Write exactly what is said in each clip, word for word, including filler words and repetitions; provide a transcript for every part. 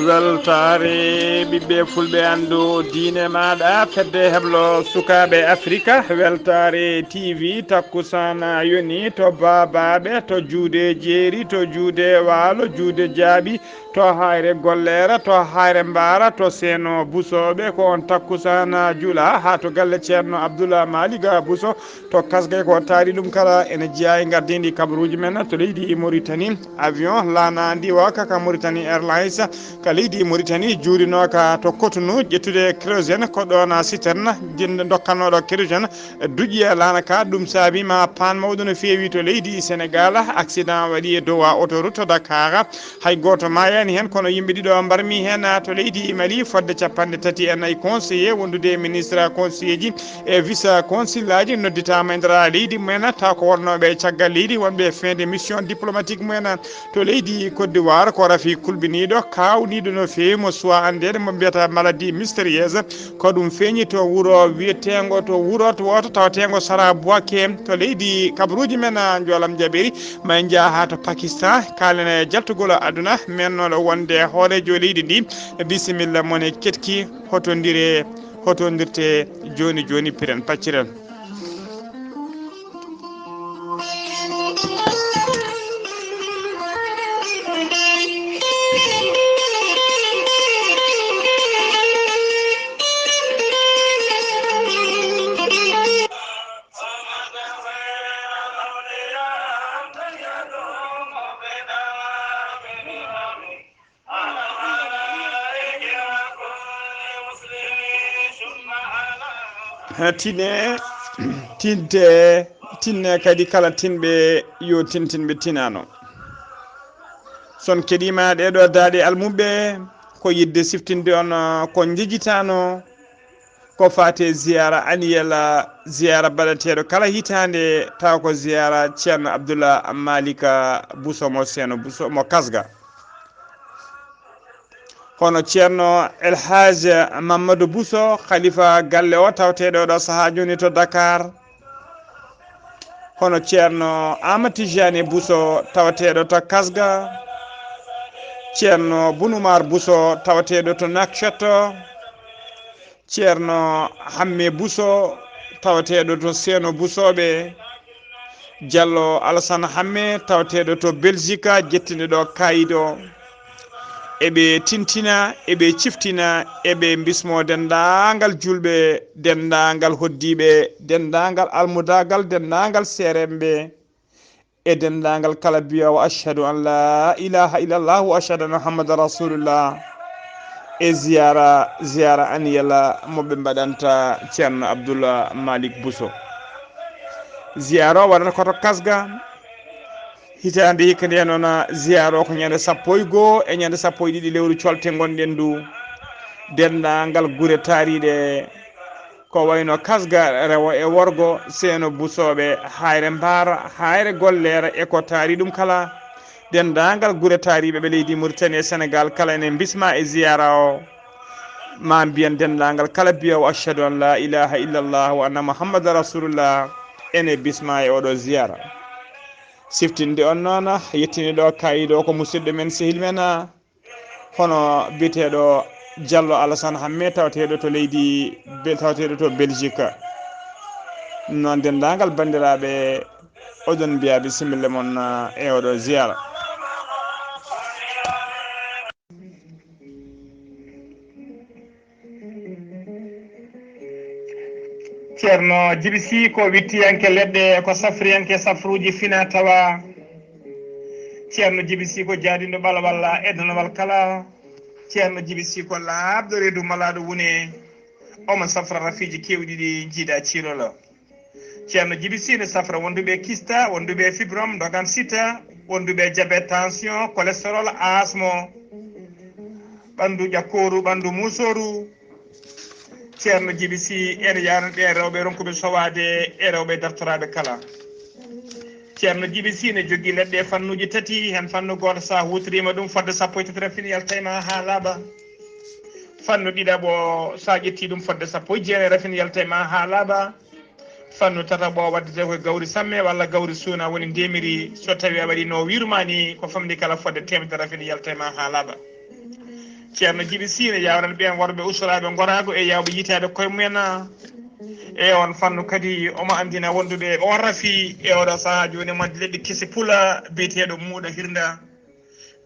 Weltaare ɓiɓɓe fulɓe, anndu diine maaɗa, fedde heblo sukaaɓe Afrika. Weltaare T V, takkusaan yoni to Baabaaɓe, to Juude Jeeri, to Juude Waalo, Juude Jaaɓi, to Hayre Golleera, to Hayre Mbaara, to Seeno Busooɓe. Ko on takkusaan juula haa to galle Ceerno Abdullah Maliga Buso to Kasga. Ko taari ɗum kala ene jeyaa e ngardiindi kabaruuji men to leydi Mauritanie. Avion laana ndiwaka ka Mauritanie Airlines ka leydi Mauritanie juurinooka to Cotonou ƴettude kérosène, ko ɗoon citerne din dokkannooɗo kérosène duƴi e laana ka. Ɗum saabi ma paan mawɗo no feewi to leydi Sénégal. Accident waɗi e dow autoroute to Dakar. Hay gooto maayaani heen, kono yimɓe ɗiɗo mbarmi heen to leydi Mali. Fodde capanɗe tati e nayi conseillé wondude e ministre conseiller ji e vice consul aji nodditaama e nder leydi mumen, taw ko wonnooɓe caggal leydi wonɓe fin de mission diplomatique mumen to leydi Côte d'Ivoire. Ko rafi kulɓiniiɗo, kaawniiɗo no feewi, mo suwaa anndeede, mo mbiyata maladie mystérieuse. Ko ɗum feeñi to wuro wiyeteengo, to wuro to wooto tawateengo Sara Bouaké to leydi kabaruuji men, a, Njoolam Jaɓeeri. Ma en njah haa to Pakistan, kaalen e jaltugol aduna, meennooɗo wonde hooreejo leydi ndi. Bisimilla, mone ketki, hotondire, hotondirte jooni jooni, piren pacciren. Tine, tinte, tinne kadi kala tinɓe yo tintinɓe tinano. Son keɗima ɗeɗo daaɗe almuɓɓe, ko yidde siftinde on, ko jejitano ko fate ziyara annuel, ziyara baɗateɗo kala hitande, taw ko ziyara Ceerno Abdullah Malika Bousso mo Seeno Bousso mo Kasga. Hono Ceerno El Hadj Mamadou Bousso, khalifa galle o, tawteɗo ɗo saha joni to Dakar. Hono Ceerno Amadou Tijani Bousso, tawateɗo to Kasga. Ceerno Bunumar Bousso, tawateɗo to Nouakchott. Ceerno Hamme Bousso, tawateɗo to Seeno Bousoɓe. Jallo Alassane Hamme, tawateɗo to Belgique, jettinɗo ɗo kayit o. Eɓe tintina, eɓe ciftina, eɓe bismo dendagal julɓe, dendagal hoddiɓe, dendagal almudagal, dendagal seremɓe, e dendagal kala biya wa ashhadu an la ilaha illallah wa ashhadu anna Muhammadan Rasulullah. E ziyara, ziyara aniyala mo ɓe mbaɗanta Ceerno Abdullah Malik Bousso. Ziyara o waɗata ko to Kasga. Hitaande hikka nde noon, ziyara o ko ñande sappo e goo e ñande sappo e ɗiɗi lewru colte ngonɗen ndu. Dendagal gure taariɗe ko wayno Kasga, rewo e worgo, Seeno Bousoɓe, Hayre Mbaara, Hayre Golleera e ko taari ɗum kala. Dendagal gure taariɓe ɓe leydi Mauritanie e Sénégal kala ene bisma e ziyara o. Ma mbiyen dendagal kala biyowo ashhadu an la ilaha illallah wa anna Muhammadan Rasulullah ene bisma e oɗo ziyara. Siftinde on noon, yettini ɗo kayit o ko musidɗo men, sehil men, hono biyeteɗo Jallo Alassane Hamme, tawateɗo to leydi Bel-, tawateɗo to Belgique. Noon dendagal bandiraɓe, oɗon mbiya bisimilla mon, ah, e oɗo ziyara. Ceerno Jibi Sy ko wittiyanke leɗɗe, ko safriyanke safruuji fina tawa. Ceerno Jibi Sy ko jaadinɗo ɓalawal e danawal kala. Ceerno Jibi Sy ko laaɓɗo reedu malaaɗo wune. Omo safra rafiiji keewɗi ɗi jiida ciirolo. Ceerno Jibi Sy ne safra wonduɓe kista, wonduɓe fibrom, dogan sita, wonduɓe diabète, tension, cholestérol, asmo, ɓandu ƴakkooru, ɓandu muusooru. Ceerno Jibi Sy ene yaarani ɓe rewɓe ronkuɓe sowaade e rewɓe dartoraaɓe kala. Ceerno Jibi Sy ne jogii leɗɗe fannuuji tati, heen fannu gooto, so a huutoriima ɗum fodde sappo e tati, rafin yalta e ma haa laaɓa. Fannu ɗiɗaɓo, so a ƴettii ɗum fodde sappo e jeenayi, rafin yalta e ma haa laaɓa. Fannu tataɓo, waddete ko e gawri samme walla gawri suuna, woni ndemiri, so tawii a waɗii no wiiru ma ni, ko famɗi kala fodde teemedere, rafin yalta e ma haa laaɓa. Ceerno Jibi Sine yawran ɓeen worɓe usoraaɓe ngoraago e yawɓe yitaade koye mumen. E on fannu kadi omo anndina wonduɓe on rafi e oɗo sahaa jooni mo leɗɗe kese pula biyeteeɗo muuɗa hirnda.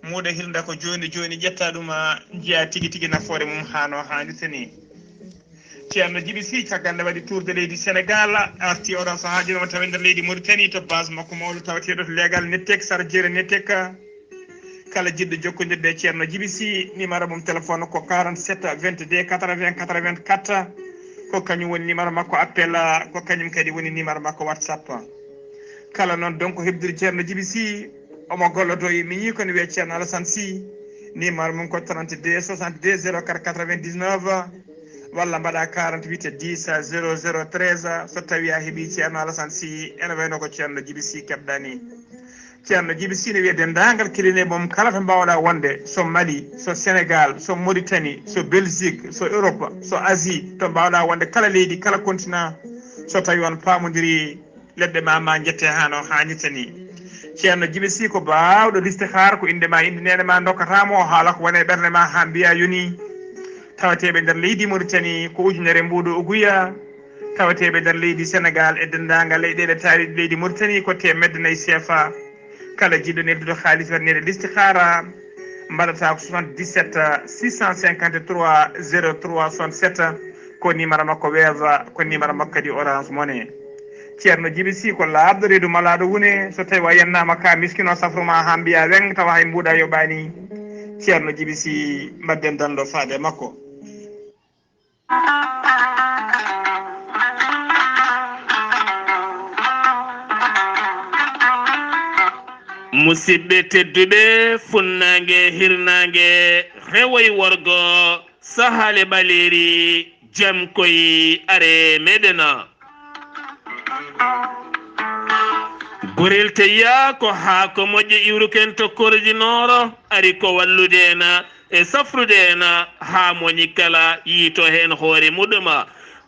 Muuɗa hirnda ko jooni jooni ƴetta ɗum, njiya tigi tigi nafoore mum haa no haanirta ni. Ceerno Jibi Sine caggal nde waɗi tour de leydi Sénégal, arti oɗo sahaa jooni omo tawi nder leydi Mauritanie to base makko mawɗo tawateeɗo to leegal Nettek, Sara Jeere Nettek. Kala jiɗɗo jokkondirde e Ceerno Jibi Sine, numéro mum téléphone ko quarante-sept vingt-deux quatre-vingts quatre-vingt-quatre. Ko kañum woni numéro makko appel, ko kañum kadi woni numéro makko WhatsApp. Kala noon donc heɓdude Ceerno Jibi Sine, omo gollodo e miñi ko ne wiyee Ceerno Alassane Sine. Numéro mum ko trente-deux soixante-deux zéro quatre quatre-vingt-dix-neuf, walla mbaɗa quarante-huit dix zéro zéro treize. So tawi a heɓi Ceerno Alassane Sine, ene wayno ko Ceerno Jibi Sine keɓɗa ni. Ceerno Jibi Sine wiye denndaangal cabinet mum kala to mbaawɗa wonde, so Mali, so Sénégal, so Mauritanie, so Belgique, so Europe, so Asie, to mbaawɗa wonde kala leydi, kala continent, so tawi on paamondiri, leɗɗe ma ma njette haa no haanirta ni. Ceerno Jibi Sine ko baawɗo listihaar, ko innde ma, innde neene ma ndokkata mo, o haala ko woni e ɓernde ma haa mbiya yoni. Tawateeɓe nder leydi Mauritanie ko ujunere mbuuɗu uguya. Tawateeɓe nder leydi Sénégal e denndaangal leyɗeele taariiɗe leydi Mauritanie ko teemedde nayi C F A. Kala jiɗɗo neldude haalis waɗaneede listihaara, mbaɗata ko soixante-dix-sept six cent cinquante-trois zéro trois soixante-sept, ko numéro makko Wave, ko numéro makko kadi Orange Money. Ceerno Jibi Sine ko laaɓɗo reedu malaaɗo wune, so tawi a yennaama ka miskino safru ma haa mbiya weŋ tawa hay mbuuɗa yoɓaani. Ceerno Jibi Sine, mbaɗden danndo faade makko. Musidɓe tedduɓe, funnaange, hirnaange, rewo e worgo, sahaale ɓaleeri, jam koy are meɗen. Gorel Teyya ko haako moƴƴo iwruken to Kordi Nooro, ari ko wallude en e safrude en haa moñi kala yiito heen hoore muɗum.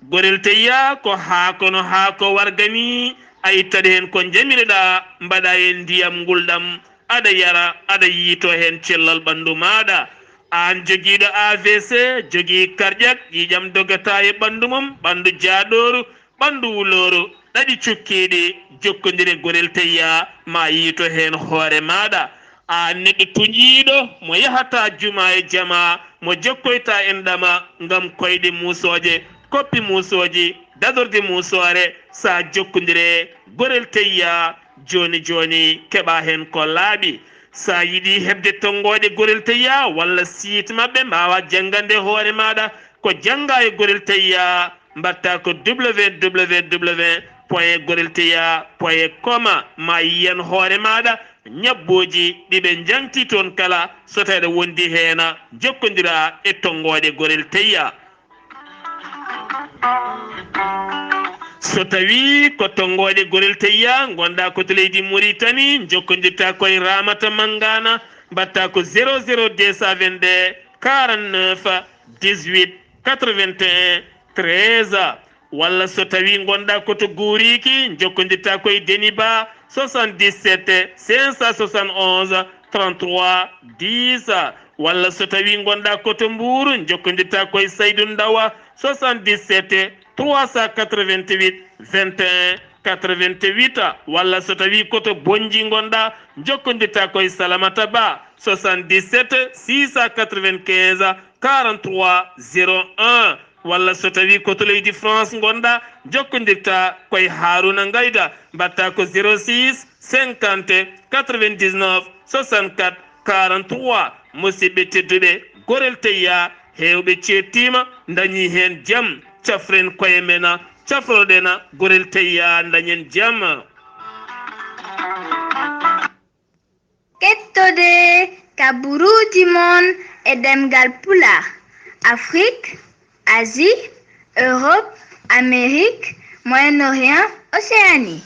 Gorel Teyya ko haako no haako warga ni, a ittat heen ko njamireɗaa, mbaɗa heen ndiyam ngulɗam, aɗa yara, aɗa yiito heen cellal ɓanndu maaɗa. Aan jogiiɗo A V C, jogii karƴak, ƴiiƴam dogata e ɓanndu mum, ɓanndu jaaɗooru, ɓanndu wulooru, ɗaɗi cukkiiɗi, jokkondire Gorel Teyya, ma yiito heen hoore maaɗa. Aan neɗɗo tuñiiɗo mo yahataa juma e jama, mo jokkoytaa enɗam ngam koyɗe muusooje, koppi muusooji, dadorde muusoore, sa jokkondire Gorel Teyya, jooni jooni keɓa heen ko laaɓi. Sa yiɗi heɓde tonngooɗe Gorel Teyya walla site maɓɓe, mbaawa janngande hoore maaɗa ko jannga e Gorel Teyya, mbaɗta ko www point gorelteyya point com, ma yiyan hoore maaɗa ñabbooji ɗi ɓe njaŋti toon kala, so tawi aɗa wondi heen, jokkondira e tonngooɗe Gorel Teyya. So tawi ko tonngooɗe Gorel Teyya ngonɗa ko to leydi Mauritanie, jokkondirta ko e Ramata Mangana, mbaɗta ko zéro zéro deux cent vingt-deux quarante-neuf dix-huit quatre-vingt-un treize. Walla so tawi ngonɗa ko to Guuriki, jokkondirta ko e Deniba, soixante-dix-sept cinq cent soixante-onze trente-trois dix. Walla so tawi ngonɗa ko to Mbuur, jokkondirta ko e Saydu Ndawa, soixante-dix-sept trois cent quatre-vingt-huit vingt et un quatre-vingt-huit. Walla so tawi ko to Bonji ngonɗa, jokkondirta ko e Salamata Ba, soixante-dix-sept six cent quatre-vingt-quinze quarante-trois zéro un. Walla so tawi ko to leydi France ngonɗa, jokkondirta ko e Haruna Ngayda, mbaɗta ko zéro six cinquante quatre-vingt-dix-neuf soixante-quatre quarante-trois. Musidɓe tedduɓe, Gorel Teyya, heewɓe ceettiima, ndañi heen jam. Cafren koye men, cafroɗen Gorel Teyya, ndañen jam. Kettode kaburuuji mon e ɗemngal Pulaar, Afrique, Asie, Europe, Amérique, Moyen-Orient, Océanie.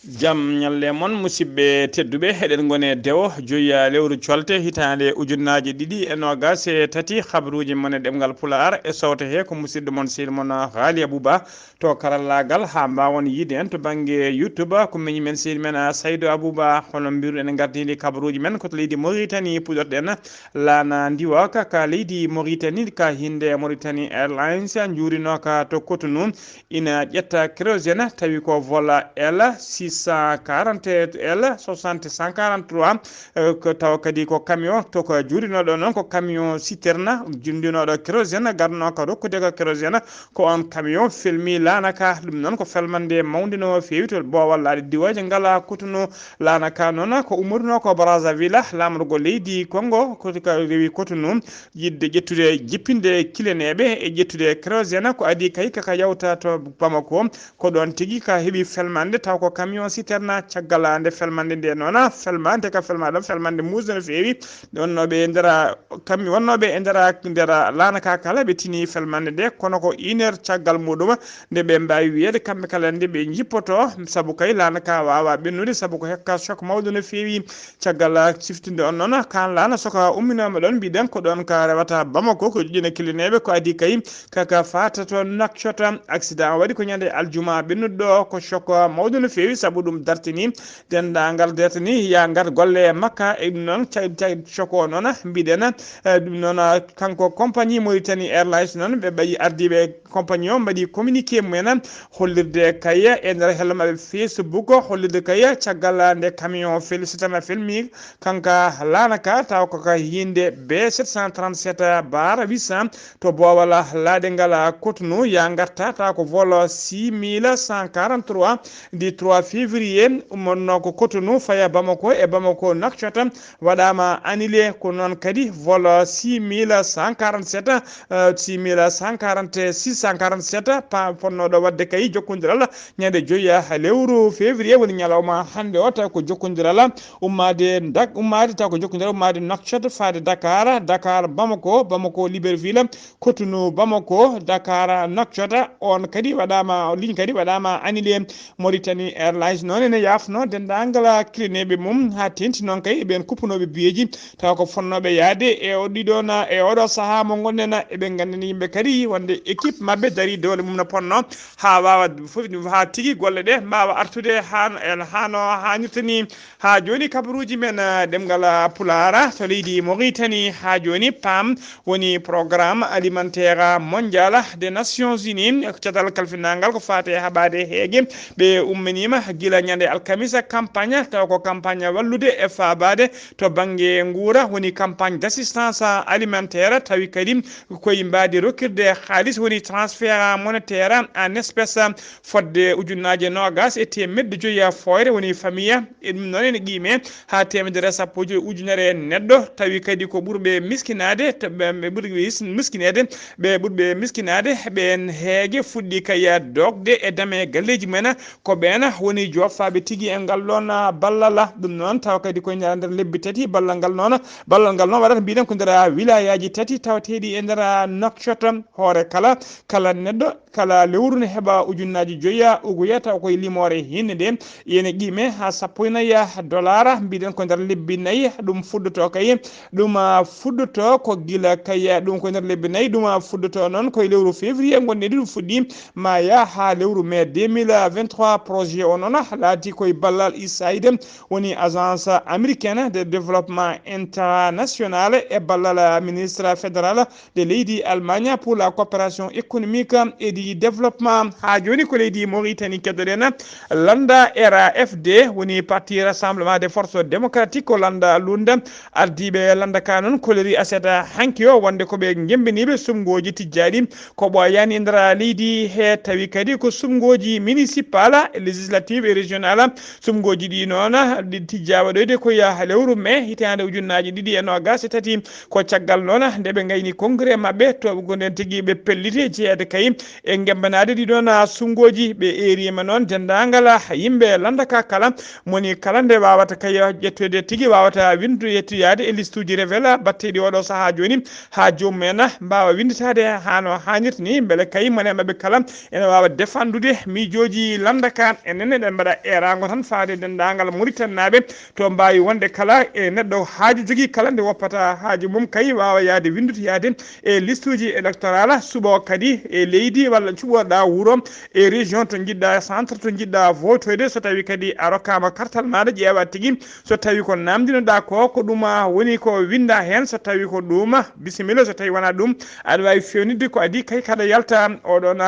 Jam ñalle mon, musidɓe tedduɓe, eɗen ngoni e dewo joya lewru colte hitaande ujunnaji ɗiɗi e noogas e tati. Habruuji mon e ɗemngal Pulaar e sowte he ko musidɗo mon, sehil mon Haali Abuba to karallaagal, haa mbaawon yiide en to bannge YouTube. Ko miñi men, sehil men, a, Saydu Abuba. Hono mbiruɗen, en ngardiindi kabaruuji men ko to leydi Mauritanie. Puɗɗoɗen laana ndiwooka ka leydi Mauritanie, ka hinnde Mauritanie Airlines njuurinooka to Cotonou, ina ƴetta kérosène, tawi ko vol L six cent quarante, L soixante, cent quarante-trois, eh, ko tawa kadi ko camion, to ko juurinooɗo noon ko camion citerne, juurinooɗo kérosène, garnooka rokkude ko kérosène, ko on camion felmi laana ka. Ɗum noon ko felmande mawnde no feewi to boowal laaɗe diwaaji ngala Cotonou. Laana ka noon ko ummorinoo ko Brazzaville, laamorgo leydi Congo, ko ka rewi Cotonou, yiɗde ƴettude, jippinde kilineeɓe e ƴettude kérosène. Ko adii kay kaka yawta to Bamako, ko ɗoon tigi ka heɓi felmande, taw ko camion citerne. Caggal nde felmande nde noon, felmande ka felma ɗon, felmande muusde no feewi. Wonnooɓe e nder, kam, wonnooɓe e nder, nder laana ka kala, ɓe tini felmande nde, kono ko une heure caggal muɗum nde ɓe mbaawi wiyeede kamɓe kala nde ɓe njippoto, sabu kay laana ka waawa ɓennude, sabu ko hikka choc mawɗo no feewi. Caggal siftinde on noon, kaan laana so ka umminooma ɗon, mbiɗen ko ɗon ka rewata Bamako, ko joƴƴina kilineeɓe, ko adii kay kaka faata to Nouakchott. Accident waɗi ko ñande aljuma ɓennuɗo ɗo, ko choc mawɗo no feewi, sabu ɗum dartini denndaangal, dartini ya ngar golle makka. E ɗum noon, ca-, ca-, choc o noon, mbiɗen, eh, ɗum noon, eh, kanko compagnie Mauritanie Airlines noon, ɓe ɓayi ardiiɓe compagnie o mbaɗi communiqué mumen, hollirde kay e nder hello maɓɓe Facebook, hollirde kay caggal nde camion fel-, siterne felmi kanka laana ka, taw ko ka hiinde B sept cent trente-sept bar huit cents to boowal laaɗe ngal Cotonou, ya ngarta, taw ko vol six mille cent quarante-trois du trois février, ummotnoo ko Cotonou faya Bamako, e Bamako Nouakchott waɗaama annulé. Ko noon kadi vol six mille cent quarante-sept, euh, six mille cent quarante, six cent quarante-sept, pa-, fotnooɗo waɗde kay jokkondiral ñande joya lewru février, woni ñalawma hannde o, taw ko jokkondiral ummaade Dak-, ummaade, taw ko jokkondiral ummaade Nouakchott faade Dakar, Dakar Bamako, Bamako Libreville, Cotonou Bamako, Dakar Nouakchott. On kadi waɗaama, ligne kadi waɗaama annulé. Mauritanie Airlines noon ene yaafno denndaangal kilineeɓe mum, haa teeŋti noon kay e ɓeen kuppunooɓe biyeeji, tawa ko fotnooɓe yahde e o ɗiɗo na, e oɗo sahaa mo ngonɗen, eɓe nganndani yimɓe kadi wonde équipe maɓɓe darii doole mum no potnoo, haa waawa fof, haa tigi golle ɗe mbaawa artude haa, haa no haanirta ni. Haa jooni kabaruuji men, eh, ɗemngal, eh, Pulaar to leydi Mauritanie. Haa jooni, pam, woni Programme Alimentaire Mondial des Nations Unies, catal kalfinaangal ko faati e haɓaade heege. Ɓe ummaniima gila ñande alkamisa campagne, tawa ko campagne wallude e faabaade to bannge nguura, woni campagne d'assistance alimentaire, tawi kadi koye mbaadi rokkirde haalis, woni transfert monétaire en espèce, fodde ujunnaaje noogas e teemedde joyi fooyre, woni famiya. E ɗum noon ene qiime haa teemedere e sappo e joyi ujunere neɗɗo, tawi kadi ko ɓurɓe miskinaade, to ɓe, ɓe ɓuri mis-, miskineede, ɓe ɓurɓe miskinaade, ɓeen heege fuɗɗi kay doogde e dame galleeji mumen. Ko ɓeen woni joofaaɓe tigi e ngal ɗoon ballal. Ɗum noon tawa kadi ko nder lebbi tati ballal ngal noon, ballal ngal noon waɗata, mbiɗen ko nder wilayaaji tati tawateeɗi e nder Nouakchott, hoore kala, kala neɗɗo, kala lewru ne heɓa ujunnaaji joyi uguya, taw koye limoore hinnde nde, ene qiime haa sappo e nayi dolara, mbiɗen ko nder lebbi nayi ɗum fuɗɗoto kay, ɗum, ah, fuɗɗoto ko gila kay, ah, ɗum ko nder lebbi nayi, ɗum, ah, fuɗɗoto noon koye lewru février ngonɗen ɗum fuɗɗi, ma yaha haa lewru mai deux mille vingt-trois. Projet o noon laati koye ballal U S A I D, woni Agence Américaine de Développement International, e ballal, ah, ministre fédéral de leydi Allemagne pour la coopération économique et du développement. Haa jooni ko leydi Mauritanie keddoɗen. Lannda R A F D, woni Parti Rassemblement des Forces Démocratiques, ko lannda lunda. Ardiiɓe lannda ka noon kolori aset hanki o wonde ko ɓe jemmbiniiɓe suɓngooji tijjaaɗi ko ɓooyaani e nder leydi he, tawi kadi ko suɓngooji municipal, législative et régional. Suɓngooji ɗi noon, ɗi tijjaa waɗoyde ko yaha lewru mai hitaande ujunnaaji ɗiɗi e noogas e tati. Ko caggal noon nde ɓe ngayni congrès maɓɓe, to ko nden tigi ɓe pelliti jeyeede kay e ngembanaade ɗiɗon sunngooji. Ɓe eeriima noon denndaangal yimɓe lannda ka kala, moni kala nde waawata kay ƴettoyde tigi, waawata winndo yettoyaade e listuuji révèle batteeɗi oɗo sahaa jooni, haa joomum en mbaawa winnditaade haa no haanirta ni, mbele kay moni e maɓɓe kala ene waawa defandude miijooji lannda ka. Enen eɗen mbaɗa eeraango tan faade denndaangal Mauritanie naaɓe to mbaawi wonde kala e neɗɗo haaju jogii kala nde woppata haaju mum kay waawa yahde winndude yahde e listuuji électoral suɓo kadi e leydi walla cuɓoɗa wuro e région to njiɗɗa centre to njiɗɗa votoyde. So tawi kadi a rokkama kartal maɗa ƴeewa tigi so tawi ko namdinoɗa ko ko ɗum woni ko winda hen, so tawi ko ɗum bisimilla, so tawi wona ɗum aɗa wawi fewnitde ko adi kay kaɗa yalta oɗon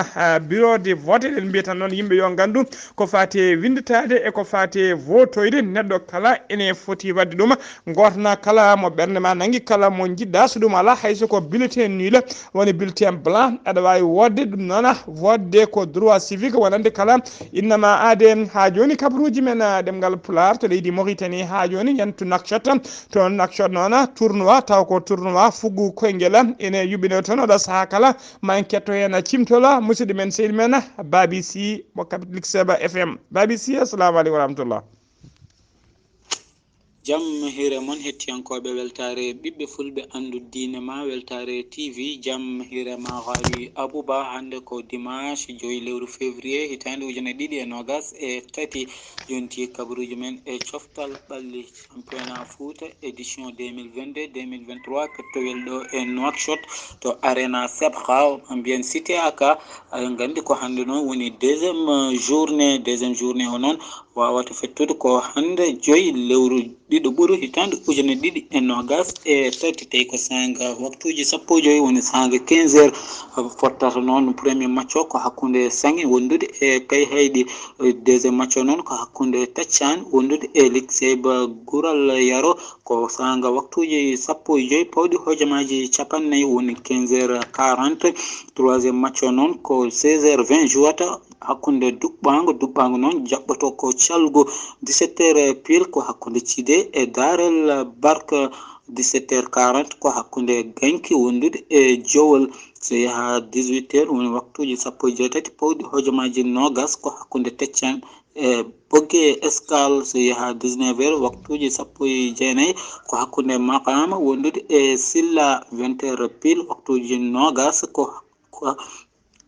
bureau de vote. Eɗen mbiya tan noon yimɓe yo gandu ko fati e winnditaade e ko fati e votoyde. Neɗɗo kala ene foti waɗde ɗum. Gootana kala mo ɓernde ma nangi, kala mo njiɗɗa, so ɗum alaa, hay so ko bulletin nul woni bulletin blanc, aɗa waawi woodde ɗum noon. Woodde ko droit civique wonande kala innama aade. Haa jooni kabaruuji men, ah, ɗemngal Pulaar to leydi Mauritanie, haa jooni yantu Nouakchott. Toon Nouakchott noon tournoi, taw ko tournoi fuggu koyngel ene yuɓɓinoo toon oɗo sahaa kala. Ma en ketto heen cimtol musidɗo men seydi men Babi Sy mo Kabit Likseba F M. Babi Sy, assalamu aleykum wa rahmatullah. Jam hire mon hettiyankooɓe weltaare ɓiɓɓe fulɓe anndu diine ma weltaare T V. Jam hire ma Ghali Abouba. Hannde ko dimanche joyi lewru février hitaande ujune ɗiɗi e nogas e tati. Jonti kabaruuji men e coftal ɓalli championnat Fouta édition deux mille vingt-deux deux mille vingt-trois, pettowel ɗo e Nouakchott to Arena Sebkha, ambiance cité aka. Aɗa nganndi ko hannde noon woni deuxième, euh, journée. Deuxième journée o noon wawata fettude ko hannde joyi lewru ɗiɗo ɓuru hitaande ujune ɗiɗi e nogas e tati, tawi ko saanga waktuuji sappo e joyi, woni saanga quinze heures, fottata noon premier match o ko hakkunde Saŋe wondude e Kayhayɗi. Deuxième match o noon ko hakkunde Taccaan wondude e Likseyba Gural Yaro, ko saanga waktuuji sappo e joyi pawɗi hojomaaji capannayyi, woni quinze heures quarante. Troisième match o noon ko seize heures vingt juwata hakkunde Duɓɓaango. Duɓɓaango noon jaɓɓoto ko calgo dix-sept heures pile, ko hakkunde Cide e Daarel Barka. Dix-sept heures quarante ko hakkunde Ganki wondude e Jowol. So yaha dix-huit heures woni waktuuji sappo e jeetati pawɗi hojomaaji nogas, ko hakkunde Teccen e Bogge Escale. So yaha dix-neuf heures, waktuuji sappo e jeenayi, ko hakkunde Maqama wondude e Silla. Vingt heures pile, waktuuji nogas, ko, ko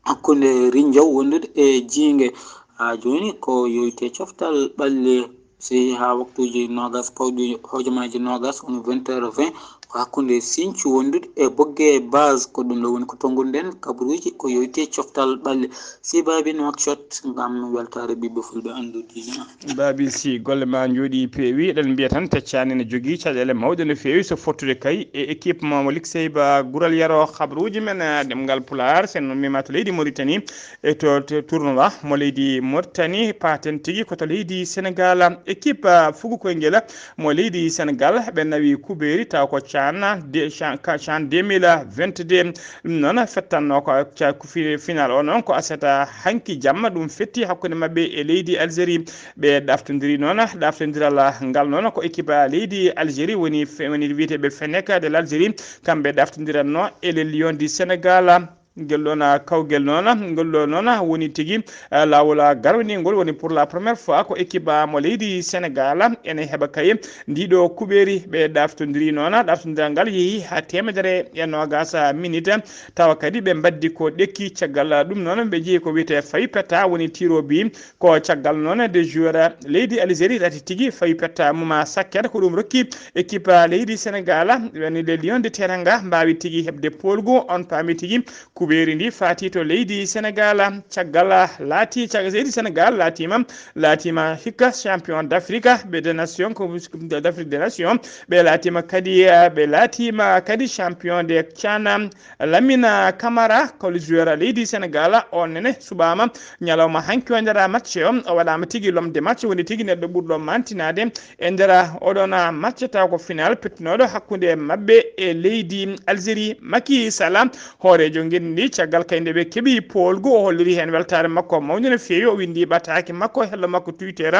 hakkunde Rinjaw wondude e Jiinge. Haa jooni ko yoyte coftal ɓalli. So yehi haa waktuuji nogas pawɗi hojomaaji nogas, woni vingt heures vingt, ko hakkunde Sinthiou wondude e Bogge Base. Ko ɗum ɗo woni ko tonnguɗen kabaruuji ko yoyte coftal ɓalli. Sibabi Nouakchott ngam weltaare ɓiɓɓe fulɓe anndu diine am. Babi Sy, golle ma njooɗi peewi. Eɗen mbiya tan Teccaan ene jogii caɗeele mawɗe no feewi so fottude kay e équipe mo Likseyba Gural Yaro. Kabaruuji men, eh, ɗemngal Pulaar, sen no mbiima to leydi Mauritanie e to, to tournoi mo leydi Mauritanie, paten tigi ko to leydi Sénégal. Équipe, ah, fugu koyngel mo leydi Sénégal, ɓe nawi kubeeri taw ko Chan de, Chan, ka Chan deux mille vingt-deux. Ɗum noon fettanno ko ca-, ko fi-, final o noon ko aset hanki jamma, ɗum fetti hakkunde maɓɓe e leydi Algérie. Ɓe ɗaftondiri noon, ɗaftondiral ngal noon ko équipe leydi Algérie woni fe-, woni wiyeteeɓe Fennec de l'Algérie, kamɓe ɗaftondiranno e le Lion du Sénégal. Ngel ɗoon kawgel noon, ngol ɗo noon woni tigi, eh, laawol garwaniingol woni pour la première fois ko équipe mo leydi Sénégal ene heɓa kay ndiɗo kuɓeeri. Ɓe ɗaftondiri noon, ɗaftondiral ngal yehi haa teemedere e noogas minute, tawa kadi ɓe mbaddi ko ɗekki. Caggal ɗum noon ɓe njehi ko wiyetee fawi petta woni tiro bi. Ko caggal noon de joueur leydi Algérie rati tigi fawi petta mum a sakket, ko ɗum rokki équipe leydi Sénégal, woni les Lions de Teranga, mbaawi tigi heɓde poolgu. On paami tigi kuɓeeri ndi faati to leydi Sénégal. Caggal laati, caggal leydi Sénégal laatima, laatima hikka champion d'Afrique ɓe de nation, ko Coupe d'Afrique des Nations. Ɓe laatima kadi, eh, ɓe laatima kadi champion de CHAN. Lamine Camara, ko joueur leydi Sénégal, on nene suɓaama ñalawma hanki o nder match o. O waɗaama tigi l'homme de match, woni tigi neɗɗo ɓurɗo mantinaade e nder oɗon match, taw ko final pettinooɗo hakkunde maɓɓe e leydi Algérie. Macky Sall, hooreejo ngel Ndi caggal kay nde ɓe keɓi poolgu, o holliri heen weltaare makko mawnde no feewi. O winndi ɓataake makko, hello makko Twitter,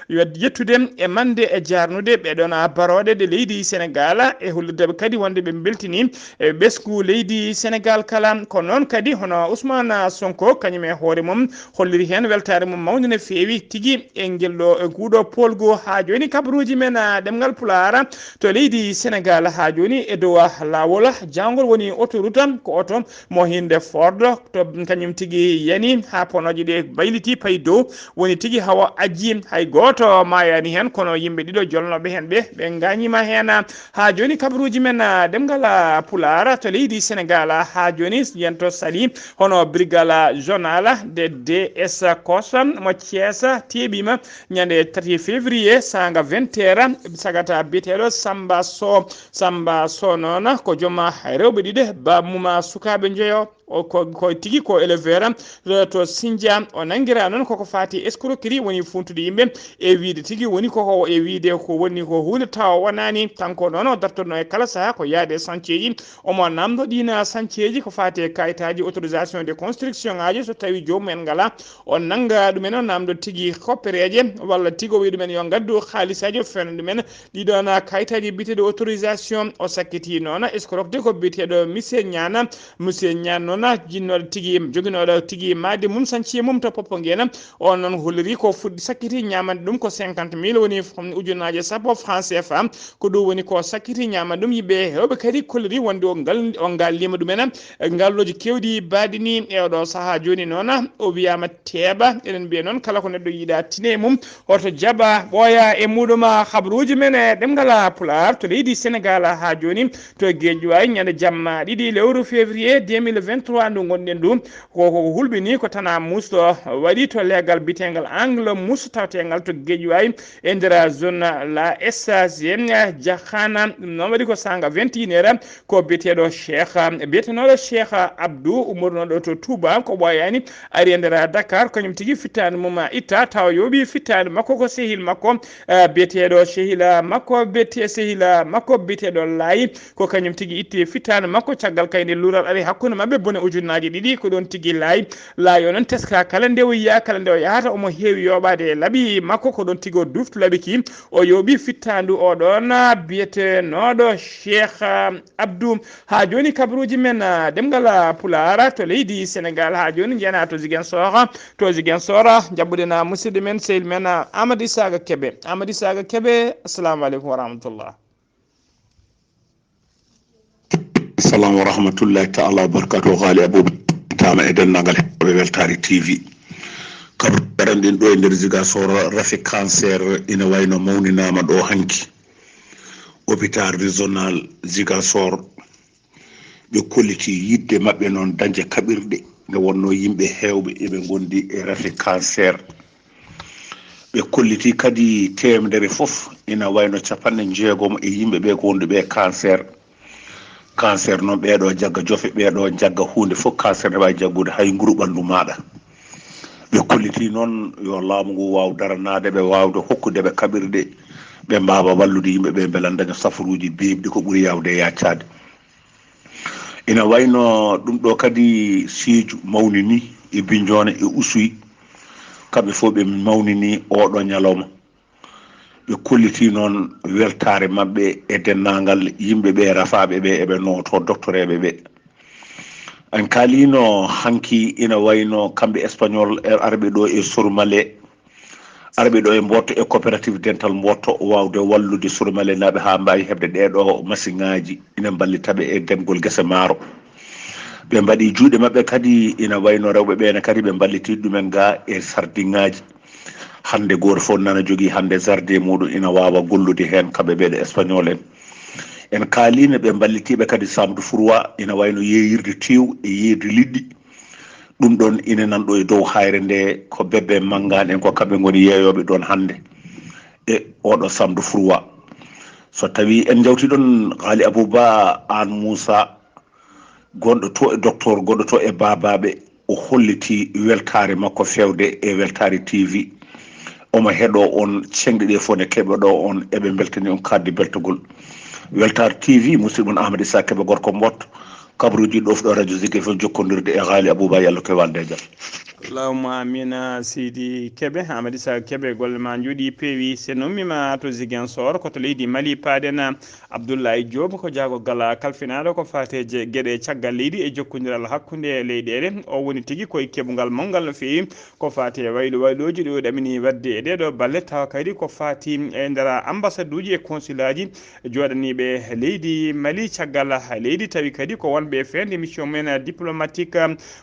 yo yettude e mande e jaarnude ɓee ɗoon barooɗe ɗe leydi Senegaal, e hollirde ɓe kadi wonde ɓe mbeltini e ɓesngu leydi Senegaal kala. Ko noon kadi hono Ousmane Sonko, kañum e hoore mum, holliri heen weltaare mum mawnde no feewi tigi e ngel ɗo, e nguuɗo poolgu. Haa jooni kabaruuji men, ah, ɗemngal Pulaar to leydi Senegaal haa jooni e dow, ah, laawol. Jawngol woni autoroute, ko oto mo hinde Ford, to kañum tigi yani haa ponooje ɗe bayliti payi dow, woni tigi hawa ajji, hay gooto maayaani heen, kono yimɓe ɗiɗo jolnooɓe heen ɓe, ɓe ngaañiima heen. Haa jooni kabaruuji men, ah, ɗemngal, ah, Pulaar to leydi Senegaal, haa jooni yento sali hono Brigala Zonal de D S Kos mo Thiès teeɓiima ñande tati février saanga vingt heures, sagata biyeteeɗo Samba Sow. Samba Sow noon ko joom rewɓe ɗiɗi, baaba mum sukaaɓe njoyo. O ko, ko tigi ko éleveur, eh, to Sindia. O nanngiraa noon koko faati escroquerie, woni funtude yimɓe e wiyde tigi woni koko, e wiyde ko woni ko huunde tawa wonaani. Kanko noon o dartotno e kala sahaa ko yaade e sancieji. Omo namndo ɗiin sancieji ko faati e kayitaaji autorisation de construction aji, so tawi joomum en ngalaa, o nannga ɗum en, o namndo tigi koppereeje, walla tigi o wiya ɗum en yo ngaddu haalisaaji, o fewna ɗum en ɗiɗoon kayitaaji biyeteeɗo autorisation. O sakkiti noon escroquerie ko biyeteeɗo Monsieur Niane. Monsieur Niane noon, jinnooɗo tigi, joginooɗo tigi maadi mum, sanciye mum to Popenguine, on noon holliri ko fuɗɗi sakkiti ñaamande ɗum ko cinquante mille, woni ujunnaaje sappo franc C F A. Ko ɗum woni ko sakkiti ñaamande ɗum. Yimɓe heewɓe kadi kolliri wonde o ngal, o ngaalliima ɗum en ngalluuji keewɗi baaɗi ni e oɗo sahaa. Jooni noon, o wiyaama teeɓa. Eɗen mbiya noon, kala ko neɗɗo yiɗa tine e mum, hoto jaɓa ɓooya e muɗum. Habaruuji men e ɗemngal Pulaar to leydi Senegaal haa jooni to Geejuwaay, ñande jamma ɗiɗi lewru février deux mille vingt-trois ndu ngonɗen ndu. Ko, ko hulɓini ko tana muusɗo waɗi to leegal bitengal Angle Mousse tawtengal to Geejuwaay e nder zone la S A C Jaxaana. Ɗum noon waɗi ko saanga vingt et une heures, ko biyeteeɗo Cheikh, biyetenooɗo Cheikh Abdou, ummornooɗo to Touba, ko ɓooyaani, ari e nder Dakar, kañum tigi fittaandu mum itta, tawa yooɓi fittaandu makko ko sehil makko, eh, biyeteeɗo sehila makko, biyete-, sehila makko biyeteeɗo Laay, ko kañum tigi itti fittaandu makko. Caggal kay nde luural ari hakkunde maɓɓe, bone ujunnaaje ɗiɗi, ko ɗoon tigi Laay. Laay o noon teska kala nde o yiya, kala nde o yahata, omo heewi yooɓaade e laɓi makko, ko ɗoon tigi o duftu laɓi ki, o yooɓi fittaandu o ɗoon biyetenooɗo Cheikh Abdou. Haa jooni kabaruuji men, ah, ɗemngal, ah, Pulaar to leydi Senegaal. Haa jooni njeyanaa to Ziguinchor. To Ziguinchor, jaɓɓuɗen, ah, musidɗo men, sehil men, ah, Amadou Isaka Kebe. Amadou Isaka Kebe, assalamu aleykum wa rahmatullah. Salam wa rahmatullahi taala wa barakatuh. Haali Aboubacar tama e denndaangal heɗoɓe Weltaare T V. Kabaruuji ɗin ɗo e nder Ziguinchor, rafi cancer ina wayno mawninaama ɗo hanki. Hôpital régional Ziguinchor, ɓe kolliti yiɗde maɓɓe noon dañde kaɓirɗe, nde wonnoo yimɓe heewɓe eɓe ngondi e rafi cancer. Ɓe kolliti kadi teemedere fof, ina wayno capanɗe jeegom e yimɓe ɓe ko wonduɓe e cancer. Cancer noon, ɓeeɗo jagga jofe, ɓeeɗo jagga huunde fof, cancer ne waawi jaggude hay nguru ɓanndu maaɗa. Ɓe kolliti noon yo laamu ngu waaw daranaade ɓe, waawde hokkude ɓe kaɓirɗe, ɓe mbaawa wallude yimɓe ɓe, mbela daña safaruuji beeɓɗi ko ɓuri yaawde e yaccaade. Ina wayno ɗum ɗo kadi Seeju mawnini, e Binjoone, e Usuy, kamɓe fof ɓe mawnini oɗo ñalawma. Ɓe kolliti noon weltaare maɓɓe e denndaangal yimɓe ɓe, rafaaɓe ɓe, eɓe nooto doktoreeɓe ɓe. En kaaliino hanki, ina wayno kamɓe Espagnol, e arɓe ɗo e Sormale, arɓe ɗo e Mboto, e coopérative dental Mboto, waawde wallude Sormalenaaɓe haa mbaawi heɓde ɗee ɗo masiŋaaji, ina mballita ɓe e demgol gese maaro. Ɓe mbaɗi juuɗe maɓɓe kadi, ina wayno rewɓe ɓeene kadi, ɓe mballiti ɗumen ga e sardiŋaaji. Hannde gooto fof nana jogii hannde jardin muɗum, ina waawa gollude heen, kamɓe ɓeeɗo Espagnol en. En kaaliino ɓe mballitiiɓe kadi chambre de froid, ina wayno yeeyirde teew e yeeyirde liɗɗi. Ɗum ɗoon ina nan ɗo e dow hayre nde, ko bébé manngaan en, ko kamɓe ngoni yeeyooɓe ɗoon hannde e oɗo chambre de froid. So tawii en njawtii ɗoon, Haali Abouba, aan Muusa, gonɗo to e docteur, gonɗo to e baabaaɓe, o holliti weltaare makko feewde e Weltaare T V. Omo heɗoo on, ceŋɗe ɗe fof ne keɓoɗoo on, eɓe mbeltani on kaaɗdi beltogol. Weltaare T V, musidɗo mon Amadou Issa Kebe, gorko Mboto, Kabruuji ɗofɗo radio Zik F M jokkondirde e Haali Abouba Yallo Kewal Dejal. Allahumma amina seydi Kebe, Amadou Issa Kebe, golle ma njuuɗi peewi. Se nummiima to Ziguinchor, ko to leydi Mali paaɗen. Abdoulaye Diop ko jaago gala kalfinaaɗo ko faateeje geɗe caggal leydi e jokkondiral hakkunde leyɗeele. O woni tigi koye keɓungal mawgal no feewi ko faati e waylo waylooji ɗi o ɗamini waɗde e ɗeeɗo balle, tawa kadi ko faati e nder ambasaduuji e konsilaaji jooɗaniiɓe leydi Mali caggal leydi, tawi kadi ko wonɓe feewde mission mumen diplomatique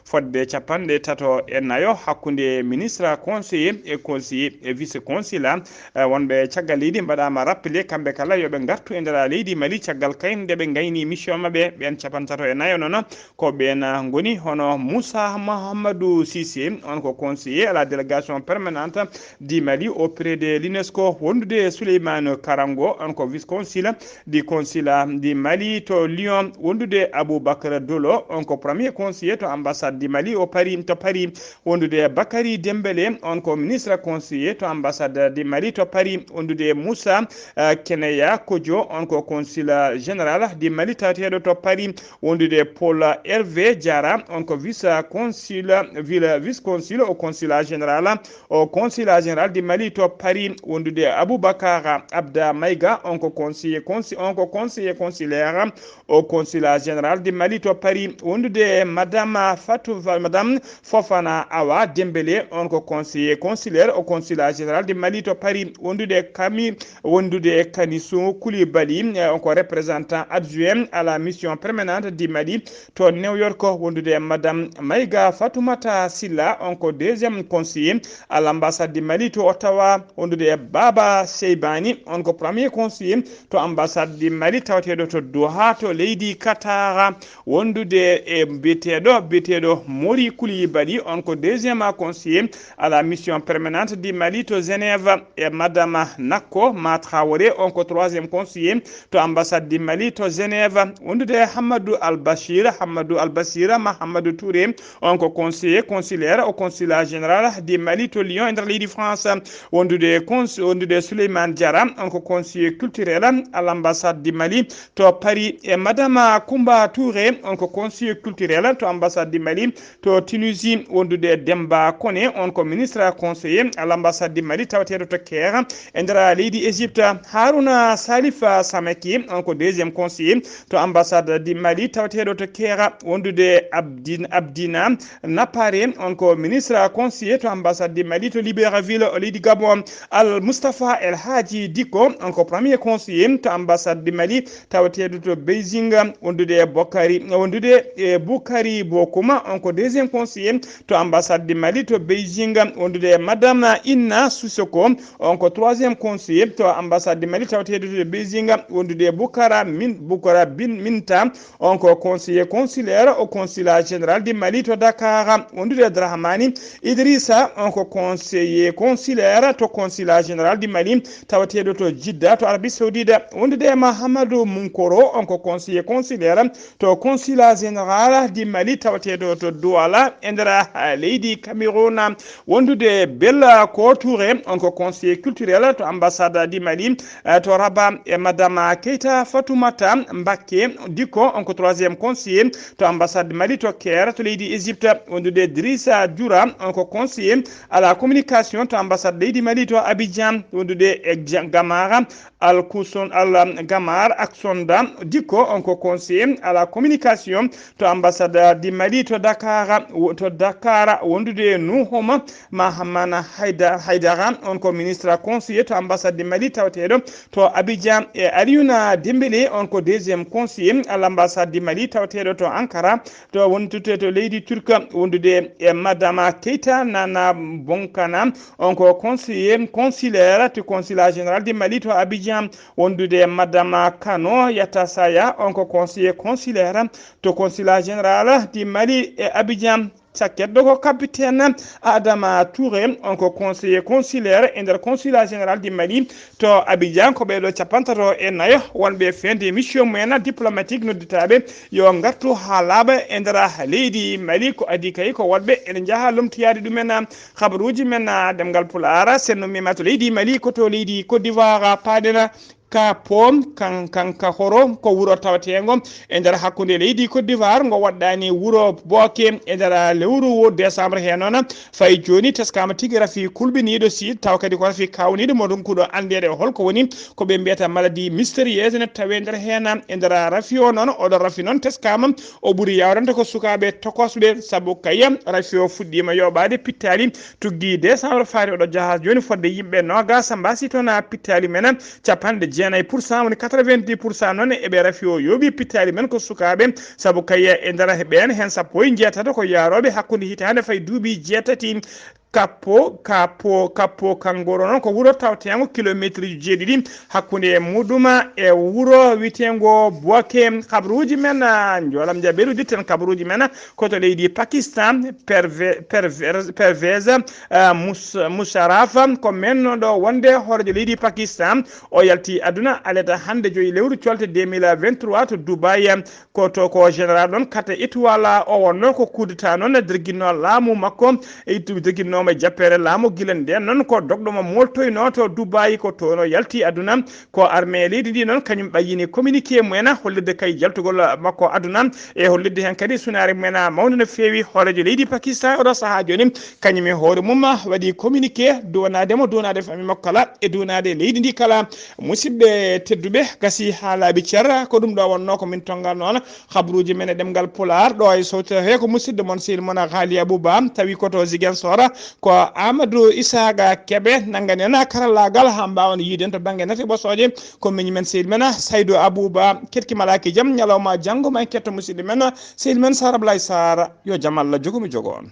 fodde capanɗe tato e nayo hakkunde ministre conseiller e conseiller e vice consulat. Eh, wonɓe caggal leydi mbaɗaama rappelé kamɓe kala yo ɓe ngartu e nder leydi Mali caggal kay nde ɓe ngayni mission maɓɓe. Ɓeen capanɗe tato e nayo noon ko ɓeen ngoni hono Moussa Mahamadou Cissé, on ko conseiller à la délégation permanente du Mali auprès de l'UNESCO, wondude Souleymane Karango, on ko vice-consul du consulat du Mali to Lyon, wondude Aboubacar Dolo, on ko premier conseiller to ambassade du Mali au Paris, to Paris, wondude Bakary Dembélé, on ko ministre conseiller to ambassade du Mali to Paris, wondude Moussa, eh, Keneya Kodjo, on ko consul général du Mali taweteeɗo to Paris, wondude Paul Hervé Diarra, on ko vice consul, vice consul au consulat général, au consulat général du Mali to Paris, wondude Aboubacar Abda Maïga, on ko conseiller, consi-, on ko conseiller consulaire au consulat général du Mali to Paris, wondude Madame Fatou, Madame Fofana Awa Dembélé, on ko conseiller consulaire au consulat général du Mali to Paris, wondude Kami, wondude Kanisu Koulibaly, eh, on ko représentant adjoint à la mission permanente du Mali to New York, wondude Madame Maïga Fatoumata Silla, on ko deuxième conseiller à l'ambassade du Mali to Ottawa, wondude Baba Seybani, on ko premier conseiller to ambassade du Mali taweteeɗo to Doha to leydi Qatar, wondude e biyeteeɗo, biyeteeɗo Mori Koulibaly, on ko deuxième conseiller à la mission permanente du Mali to Genève, e Madame Nakko Ma Traoré, on ko troisième conseiller to ambassade du Mali to Genève, wondude Hammadou Al Bachir, Hammadou Al Bachir Ma Hammadou Touré, on ko conseiller consulaire au consulat général du Mali to Lyon e nder leydi France, wondude cons-, wondude Souleymane Diarra, on ko conseiller culturel à l'ambassade du Mali to Paris, e Madame Koumba Touré, on ko conseiller culturel to ambassade du Mali to Tunisie, wondude Demba Koné, on ko ministre conseiller à l'ambassade du Mali taweteeɗo to Caire e nder leydi Égypte. Harouna Salif Samaki, on ko deuxième conseiller to ambassade du Mali taweteeɗo to Caire, wondude Abdin-, Abdina Napare, on ko ministre conseiller to ambassade du Mali to Libreville o leydi Gabon. Al Moustapha El Hadji Diko, on ko premier conseiller to ambassade du Mali taweteeɗo to Beijing, wondude Bokari, wondude e Bukari Bokuma, on ko deuxième conseiller to ambassade du Mali to Beijing, wondude Madame Inna Sissoko, on ko troisième conseiller to ambassade du Mali taweteeɗo to Beijing, wondude Bukara Min, Bukara Bin Minta, on ko conseiller consulaire au consulat général du Mali to Dakar, wondude Dramani Idrissa, on ko conseiller consulaire to consulat général du Mali taweteeɗo to Jidda to Arabie Saoudite, wondude Mahamadou Munkoro, on ko conseiller consulaire to consulat général du Mali taweteeɗo to Douala e nder, ah, leydi Cameroun, wondude Bella Ko Touré, on ko conseiller culturel to ambassade du Mali, eh, to Rabat, e Madame Keita Fatoumata Mbaké Diko, on ko troisième conseiller to ambassade Mali to Caire to leydi Égypte, wondude Drissa Dioura, on ko conseiller à la communication to ambassade leydi Mali to Abidjan, wondude e Ja-, Gamara Al Kuson Al Gamar Aksonda Diko, on ko conseiller à la communication to ambassade du Mali to Dakar, wo-, to Dakar, wondude Nuhoma Mahamana Haida-, Haidara, on ko ministre conseiller to ambassade du Mali taweteeɗo to Abidjan, e Aliouna Dembélé, on ko deuxième conseiller à l'ambassade du Mali taweteeɗo to Ankara, to wondude to leydi Turque, wondude e Madame Keita Nana Bonkana, on ko conseiller consulaire to consulat général du Mali to Abidjan, wondude e Madame Kano Yatasaya, on ko conseiller consulaire to consulat général du Mali e Abidjan. Sakket ɗo ko capitaine Adama Touré, on ko conseiller consulaire e nder consulat général du Mali to Abidjan. Ko ɓeeɗo capantato e nayo wonɓe feewde mission mumen diplomatique nodditaaɓe yo ngartu haa laaɓa e nder leydi Mali. Ko adii kay ko woɗɓe ene njaha lomtoyaade ɗumen habaruuji men ɗemngal Pulaar. Sen nummiima to leydi Mali, ko to leydi Côte d'Ivoire paaɗen. Kapo kan kan ka horo ko wuro tawateengo e nder hakkunde leydi Côte d'Ivoire, ngo waɗɗaani wuro Booke e nder lewru wo décembre he noon. Fay jooni teskaama tigi rafi kulɓiniiɗo si taw kadi ko rafi kawniiɗo mo ronkuɗo anndeede holko woni ko ɓe mbiyata maladie mystérieuse ne tawe nder heen. E nder rafi o noon, oɗo rafi noon teskaama o ɓuri yawrande ko sukaaɓe tokosɓe, sabu kay rafi o fuɗɗiima yoɓaade pittaali tuggi décembre faati oɗo jahaas jooni fodde yimɓe noogas mbaasi toon pittaali men capanɗe jeenayi pour cent, woni quatre-vingt-dix pour cent noon eɓe rafi o yooɓi pittaali men ko sukaaɓe, sabu kay e nder ɓeen heen sappo e njeetato ko yaarooɓe hakkunde hitaande fay duuɓi jeetati. Kappo, kappo, kappo kanngoro noon ko wuro tawteengo kilomeetirji jeeɗiɗi hakkunde e muɗum e wuro wiyeteengo Boke. Habruuji men, ah, njoolam jaɓeeru ditten habruuji men ko to leydi Pakistan, Perve-, Perve-, Pervez, ah, Mus-, Musharraf, ko men ɗo wonde hooreejo leydi Pakistan. O yalti aduna aleta hannde joyi lewru colte deux mille vingt-trois to Dubai. Ko to ko général noon kate Etoile o wonno ko kudeta noon dirginno laamu makko. Ittu dirginnooma e jappeere laamu gila nden noon ko dogɗo mo moltoyno to Dubai, ko toon o yalti aduna. Ko armée leydi ndi noon kañum ɓayyini communiqué mumen hollirde kay jaltugol makko aduna e hollirde heen kadi sunaare mumen mawde no feewi. Hooreejo leydi Pakistan oɗo sahaa jooni kañum e hoore mum waɗi communiqué duwanaade mo, duwanaade famille makko kala e duwanaade leydi ndi kala. Musidɓe tedduɓe, gasi haa laaɓi cer, ko ɗum ɗo wonno ko min tongal noon habruuji men e ɗemngal Pulaar, ɗo e sowto he ko musidɗo mon sehil mon Haali Abuba, tawi ko to Ziguinchor, ko Amadou Isaaga Kebe nanngani en karallaagal haa mbaawen yiiden to bannge nate ɓosooje, ko miñi men sehil men Saydu Abuba. Ketki malaaki jam, ñalawma janngo ma en ketto musidɗo men sehil men Sar Ablaye Sar, yo jam Allah jogo mi jogo on.